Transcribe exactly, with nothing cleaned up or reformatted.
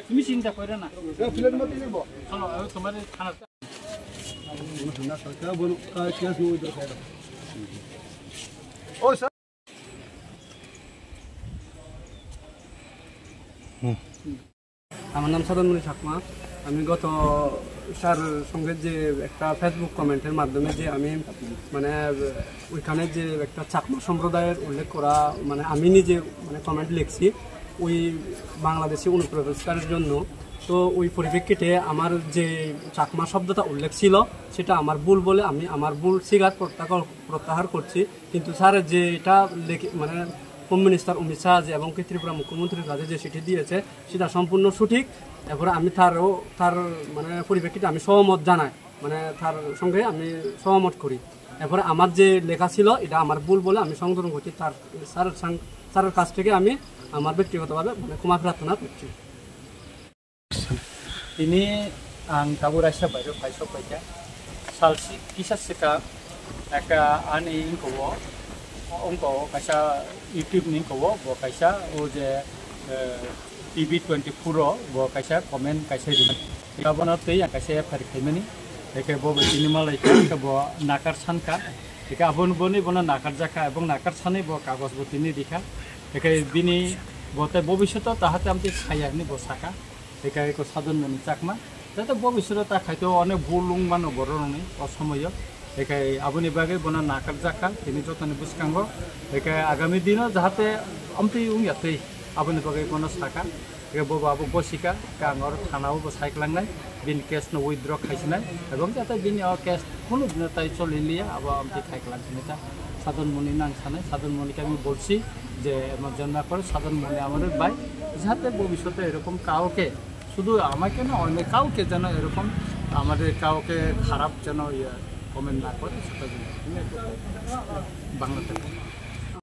তুমি চিন্তা করো না। চলো, আমি তোমার থানা আমার নাম সাদন মণি চাকমা। আমি গত স্যার সঙ্গে যে একটা ফেসবুক কমেন্টের মাধ্যমে যে আমি মানে ওইখানে যে একটা চাকমা সম্প্রদায়ের উল্লেখ করা, মানে আমি নিজে মানে কমেন্ট লিখছি ওই বাংলাদেশি অনুপ্রবেশকারীর জন্য। তো ওই পরিপ্রেক্ষিতে আমার যে চাকমা শব্দটা উল্লেখ ছিল, সেটা আমার ভুল বলে আমি আমার ভুল স্বীকার প্রত্যাহার প্রত্যাহার করছি। কিন্তু স্যার যে এটা লেখে, মানে হোম মিনিস্টার অমিত শাহ যে এবং কি ত্রিপুরা মুখ্যমন্ত্রীর কাছে যে চিঠি দিয়েছে, সেটা সম্পূর্ণ সঠিক। এরপরে আমি তারও, তার মানে পরিপ্রেক্ষিতে আমি সহমত জানাই, মানে তার সঙ্গে আমি সহমত করি। এরপরে আমার যে লেখা ছিল, এটা আমার ভুল বলে আমি সংশোধন করছি। তার স্যার সাং-, স্যারের কাছ থেকে আমি আমার ব্যক্তিগতভাবে মানে ক্ষমা প্রার্থনা করছি। Tini ang tabuk raisa bairok kaisa paikha. Salsi kisa swkang eka ani wngkha o, wngkha o kaisa YouTube ni wngkha o, bo kaisa o je, eh, T V twenty-four o bo kaisa comment kaisa ri. Abono tei ang kaisa F I R khaimani. Eke bo bai tini malai kha, eke bo nakar sankha. Eke aboni boni bono nakar jakha, ebong nakar sani bo kagoj bo tini rikha. Eke bini bo tei bobishoto tahate amtwi khaiya hinwi bo saka. Eke eko Sadon Moni Chakma. Jate bobishoto ta khaito onek bul wng mano borok rokni o somoyo. Eke aboni bagwi bono nakar jakha tini jotoni bwskango. Eke agami dino jahate amtwi wngya twi aboni bagwi bono saka. Eke bobo abo gosika, kang oro thana o bo sai klangnai, bini case no withdraw khaisinai, ebong jate bini o case kunu dino tai choli liya, abo amtwi khai klang sinai ta. Sadon Moni nang sanai, Sadon Moni kami bolsi je emon jon na kore, Sadon Moni amare bai, jate bobishote erokom kaoke, শুধু আমাকে না, অনেক কাউকে যেন এরকম আমাদের কাউকে খারাপ যেন ইয়ে কমেন্ট না করে, সেটা জন্য। বাংলা থেকে।